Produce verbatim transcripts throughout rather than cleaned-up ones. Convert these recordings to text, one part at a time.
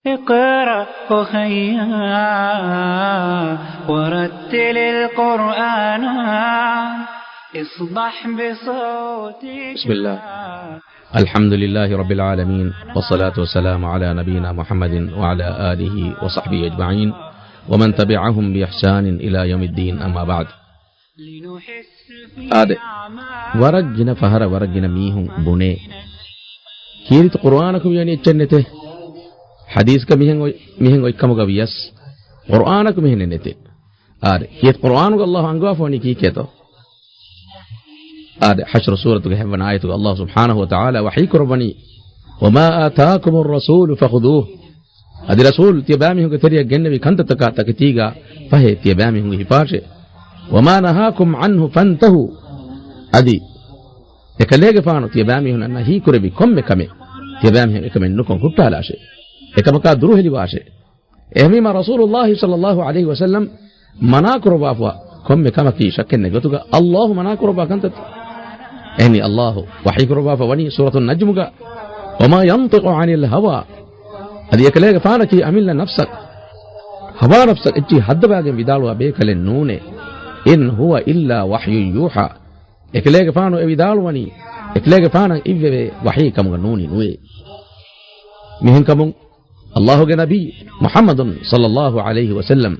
اقرأ وهيا ورتل القرآن اصدح بصوتك. بسم الله. الحمد لله رب العالمين، والصلاة والسلام على نبينا محمد وعلى آله وصحبه أجمعين، ومن تبعهم بإحسان إلى يوم الدين، أما بعد. އާދެ، ވަރަށް ގިނަ ފަހަރަށް ވަރަށް ގިނަ މީހުން ބުނޭ، ކީރިތި ޤުރުއާނަކު މިވެނި އެއްޗެއް ނެތޭ، ޙަދީޘްގަ މިހެން އޮތް، މިހެން އޮތްކަމުގަ ވިޔަސް، ޤުރުއާނަކު މިހެނެއް ނެތޭ. އާދެ، ކީރިތި ޤުރުއާނުގަ ﷲ އަންގަވާފަ ވަނީ ކީކޭތޯ؟ އާދެ، ޙަޝްރު ސޫރަތުގެ ހެއްވަނަ އާޔަތުގަ ﷲ ސުބްޙާނަހޫ ވަތަޢާލާ ވަޙީ ކުރައްވަނީ، "وما آتاكم الرسول فخذوه." އަދި ރަސޫލު ތިޔަބައިމީހުންގެ ތެރެއަށް ގެންނެވި ކަންތައްތަކާ ތަކެތީގަ ފަހެ ތިޔަބައިމީހުންގެ ހިފާށޭ. "وما نهاكم عنه فانتهوا." އަދި އެކަލޭގެފާނު ތިޔަބައިމީހުންނަށް ނަހީ ކުރެއްވި ކޮންމެ ކަމެއް ތިޔަބައިމީހުން އެކަމެއް ނުކޮށް ހުއްޓާލާށޭ. އެކަމަކާ ދުރުހެލިވާށޭ. އެހެންވީމަ ރަސޫލުﷲ ޞައްލަﷲ ޢަލައިހި ވަސައްލަމް މަނާ ކުރައްވާފަ ކޮންމެ ކަމަކީ ޝައްކެއް ނެތް ގޮތުގަ ﷲ މަނާ ކުރައްވާ ކަންތައް. އެހެނީ ﷲ ވަޙީ ކުރައްވާފަ ވަނީ ސޫރަތު ނަޖްމުގަ، "وما ينطق عن الهوى." އަދި އެކަލޭގެފާނަކީ އަމިއްލަ ނަފްސަށް، ހަވާ ނަފްސަށް އެއްޗިހި ހައްދަވާގެން ވިދާޅުވާ ބޭކަލެއް ނޫނޭ. "إن هو إلا وحي يوحى." އެކަލޭގެފާނު އެ ވިދާޅުވަނީ، އެކަލޭގެފާނަށް އިއްވެވޭ ވަޙީ ކަމުގަ ނޫނީ ނުވޭ. މިހެންކަމުން ﷲގެ ނަބީ މުޙައްމަދު ޞައްލަﷲ ޢަލައިހި ވަސައްލަމް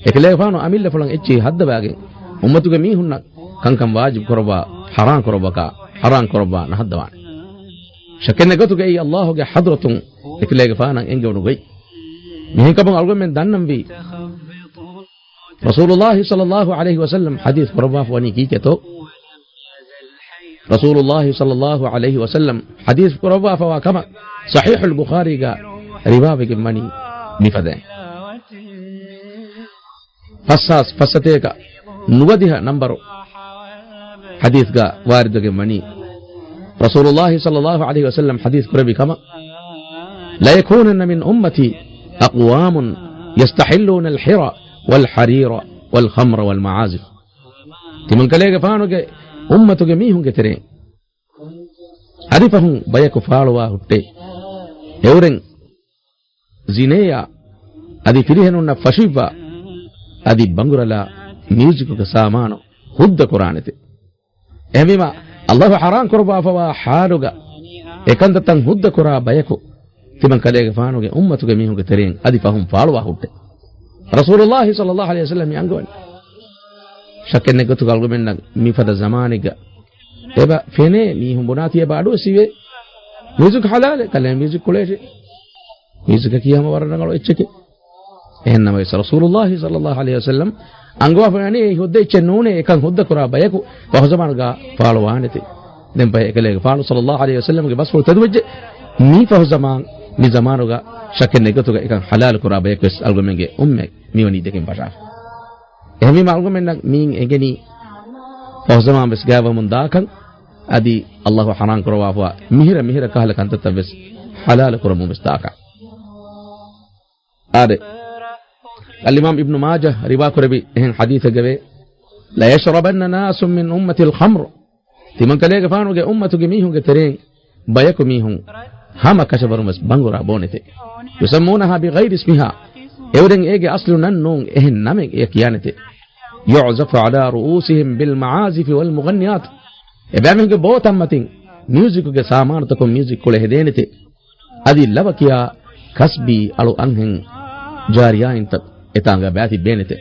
އެކަލޭގެފާނު އަމިއްލަފުޅަށް އެއްޗިހި ހައްދަވާގެން އުއްމަތުގެ މީހުންނަށް ކަންކަން ވާޖިބު ކުރައްވާ، ޙަރާން ކުރައްވާކާ، ޙަރާން ކުރައްވާ ނަހައްދަވާނެ. ޝައްކެއް ނެތް ގޮތުގައި ﷲގެ ޙަޟްރަތުން އެކަލޭގެފާނަށް އެންގެވުނު ގޮތް. މިހެންކަމުން އަޅުގަނޑުމެން ދަންނަންވީ، ރަސޫލުﷲ ޞައްލަﷲ ޢަލައިހި ވަސައްލަމް ޙަދީޘް ކުރައްވާފަ ވަނީ ކީކޭތޯ؟ ރަސޫލުﷲ ޞައްލަﷲ ޢަލައިހި ވަސައްލަމް ޙަދީޘް ކުރައްވާފަވާ ކަމަށް ޞަޙީޙުލް ބުޚާރީގަ ރިވާވެގެން ވަނީ މިފަދައިން. ފަސްހާސް ފަސްސަތޭކަ ނުވަދިހަ ނަންބަރު ޙަދީޘްގަ ވާރިދުވެގެން ވަނީ، ރަސޫލުﷲ ޞައްލަﷲ ޢަލައިހި ވަސައްލަމް ޙަދީޘް ކުރެއްވި ކަމަށް، "ليكونن من أمتي أقوام يستحلون الحر والحرير والخمر والمعازف." ތިމަންކަލޭގެފާނުގެ އުއްމަތުގެ މީހުންގެ ތެރެއިން އަދި ފަހުން ބަޔަކު ފާޅުވާ ހުއްޓޭ. އެއުރެން ޒިނޭއާ އަދި ފިރިހެނުންނަށް ފަށިއްވާ އަދި ބަނގުރަލާ މިއުޒިކުގެ ސާމާނު ހުއްދަ ކުރާނެތެ. އެހެންވީމަ، ﷲ ޙަރާން ކުރައްވާފަވާ ޙާލުގަ އެކަންތައްތައް ހުއްދަ ކުރާ ބަޔަކު ތިމަން ކަލޭގެފާނުގެ އުއްމަތުގެ މީހުންގެ ތެރެއިން އަދި ފަހުން ފާޅުވާ ހުއްޓެ. ރަސޫލުﷲ ޞައްލަﷲ ޢަލައިހި ވަސައްލަމް މި އަންގަވަނީ. ޝައްކެއް ނެތް ގޮތުގަ އަޅުގަމެންނަށް މިފަދަ ޒަމާނެއްގަ އެބަ ފެނޭ މީހުން ބުނާތީ އެބަ އަޑުވެސް އިވޭ. މިއުޒިކް ޙަލާލޭ، ކަލޭ މިއުޒިކް ކުޅޭށޭ. މިއުޒިކަކީ ހަމަ ވަރަށް ރަނގަޅު އެއްޗެކޭ. އެހެން ނަމަވެސް، ރަސޫލުﷲ ޞައްލަﷲ ޢަލައިހި ވަސައްލަމް އަންގަވާފަ ވަނީ އެއީ ހުއްދަ އެއްޗެއް ނޫނޭ، އެކަން ހުއްދަ ކުރާ ބަޔަކު ފަހުޒަމާނުގަ ފާޅުވާނެތެ. ދެން ފަހެ އެކަލޭގެފާނު ޞައްލަﷲ ޢަލައިހި ވަސައްލަމްގެ ބަސްފުޅު ތެދުވެއްޖެ. މި ފަހުޒަމާން، މި ޒަމާނުގަ ޝައްކެއް ނެތް ގޮތުގަ އެކަން ޙަލާލު ކުރާ ބަޔަކުވެސް އަޅުގަމެންގެ އުއްމަތް މިވަނީ ދެކެން ފަށާފަ. އެހެންވީމަ އަޅުގަމެންނަށް މީން އެނގެނީ ފަހުޒަމާން ވެސް ގާތްވަމުން ދާކަން، އަދި ﷲ ޙަރާން ކުރައްވާފަވާ މިހިރަ މިހިރަ ކަހަލަ ކަންތައްތައް ވެސް ޙަލާލު ކުރަމުން ވެސް ދާކަން. އާދެ، އަލްއިމާމް އިބްނު މާޖަހް ރިވާ ކުރެއްވި އެހެން ޙަދީޘެއްގަވޭ، "ليشربن ناس من أمتي الخمر." ތިމަންކަލޭގެފާނުގެ އުއްމަތުގެ މީހުންގެ ތެރެއިން ބަޔަކު މީހުން ހަމަ ކަށަވަރުން ވެސް ބަނގުރާ ބޯނެތެ. "يسمونها بغير اسمها." އެއުރެން އޭގެ އަސްލު ނަން ނޫން އެހެން ނަމެއް އެޔަށް ކިޔާނެތެ. "يعزف على رؤوسهم بالمعازف والمغنيات." އެބައިމީހުންގެ ބޯތައްމަތިން މިއުޒިކުގެ ސާމާނުތަކުން މިއުޒިކް ކުޅެ ހެދޭނެތެ. އަދި ލަވަ ކިޔާ ކަސްބީ އަޅު އަންހެން ޖާރިޔާއިންތައް އެތާނގަ ބައިތިއްބޭނެތެ.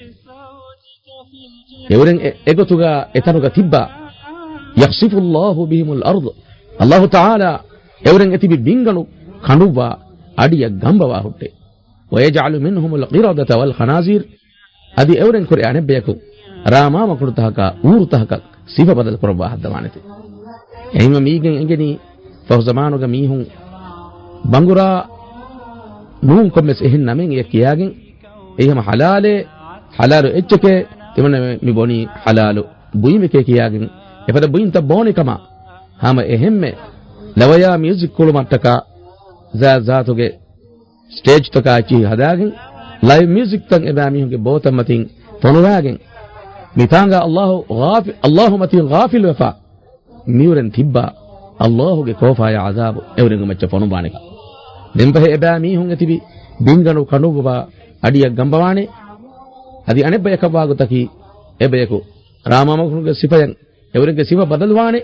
އެއުރެން އެ، އެގޮތުގަ އެތަނުގަ ތިއްބާ، "يخسف الله بهم الأرض." ﷲ ތަޢާލާ އެއުރެން އެތިބި ބިންގަނޑު ކަނޑުއްވާ، އަޑިއަށް ގަނބަވާ ހުއްޓެ. "ويجعل منهم القردة والخنازير." އަދި އެއުރެން ކުރި އަނެއްބަޔަކު ރާމާ މަކުނުތަކަކާ އޫރުތަކަކަށް ސިފަ ބަދަލު ކުރައްވާ ހައްދަވާނެތެ. އެހެންވީމަ މީގެން އެނގެނީ ފަހުޒަމާނުގަ މީހުން ބަނގުރާ ނޫން ކޮންމެސް އެހެން ނަމެއް އެޔަށް ކިޔާގެން، އެއީ ހަމަ ޙަލާލޭ، ޙަލާލު އެއްޗެކޭ، ތިމަންނަ މި ބޮނީ ޙަލާލު ބުއިމެކޭ ކިޔާގެން، އެފަދަ ބުއިންތައް ބޯނެ ކަމަށް ހަމަ އެހެންމެ ލަވަޔާ މިއުޒިކް ކުޅުމަށްޓަކާ ޒާތް ޒާތުގެ ސްޓޭޖްތަކާ އެއްޗިހި ހަދާގެން، ލައިވް މިއުޒިކްތައް އެބައިމީހުންގެ ބޯތައްމަތިން ފޮނުވާގެން، މިތާނގަ ﷲ ޣާފި-، ﷲ މަތިން ޣާފިލުވެފަ މިއުރެން ތިއްބާ، ﷲގެ ކޯފާޔާ ޢަޛާބު އެއުރެންގެ މައްޗަށް ފޮނުއްވާނެކަން. ދެންފަހެ އެބައިމީހުން އެތިބި ބިންގަނޑު ކަނޑުއްވާ އަޑިއަށް ގަނބަވާނެ. އަދި އަނެއްބަޔަކަށްވާ ގޮތަކީ އެބަޔަކު ރާމާމަގުނުގެ ސިފަޔަށް އެއުރެންގެ ސިފަ ބަދަލުވާނެ.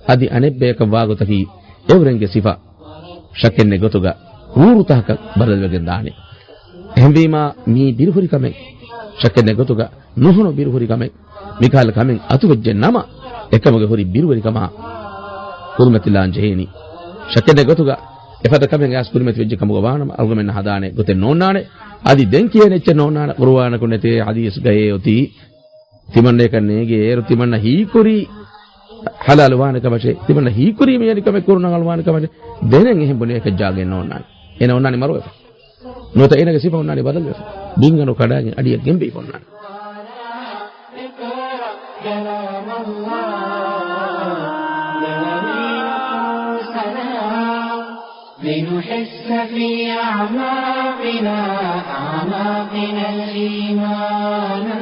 އަދި އަނެއްބަޔަކަށް ވާގޮތަކީ އެއުރެންގެ ސިފަ ޝައްކެއްނެތް ގޮތުގަ ހޫރުތަކަކަށް ބަދަލުވެގެން ދާނެ. އެހެންވީމާ، މީ ބިރުހުރި ކަމެއް. ޝައްކެއްނެތް ގޮތުގަ ނުހަނު ބިރުހުރި ކަމެއް. މިކަހަލަ ކަމެއް އަތުވެއްޖެ ނަމަ، އެކަމުގެ ހުރި ބިރުވެރިކަމާ ކުރިމަތިލާން ޖެހޭނީ. ޝައްކެއްނެތް ގޮތުގަ އެފަދަ ކަމެއް އައިސް ކުރިމަތިވެއްޖެ ކަމުގަ ވާނަމަ، އަޅުގަމެންނަށް ހަދާނެ ގޮތެއް ނޯންނާނެ. އަދި ދެން ކިޔޭނެ އެއްޗެއް ނޯންނާނެ. ޤުރުއާނަކުން ނެތޭ، ޙަދީޘްގައޭ އޮތީ. ތިމަންނަޔަކަށް ނޭނގޭ އޭރު ތިމަންނަ ހީކުރީ ޙަލާލު ވާނެ ކަމަށޭ، ތިމަންނަ ހީކުރީ މިވެނި ކަމެއް ކުރުނަށް އަޅުވާނެ ކަމަށޭ، ދެނެއް އެހެން ބުނި އެކަށް ޖާގައެއް ނޯންނާނެ. އޭނަ އޮންނާނީ މަރުވެފަ. ނުވަތަ އޭނަގެ ސިފަ އޮންނާނީ ބަދަލުވެފަ. ބިންގަނޑު ކަޑައިގެން އަޑިއަށް ގެނބި އޮންނާނެ. لنحس في أعماقنا، أعماقنا الإيمان.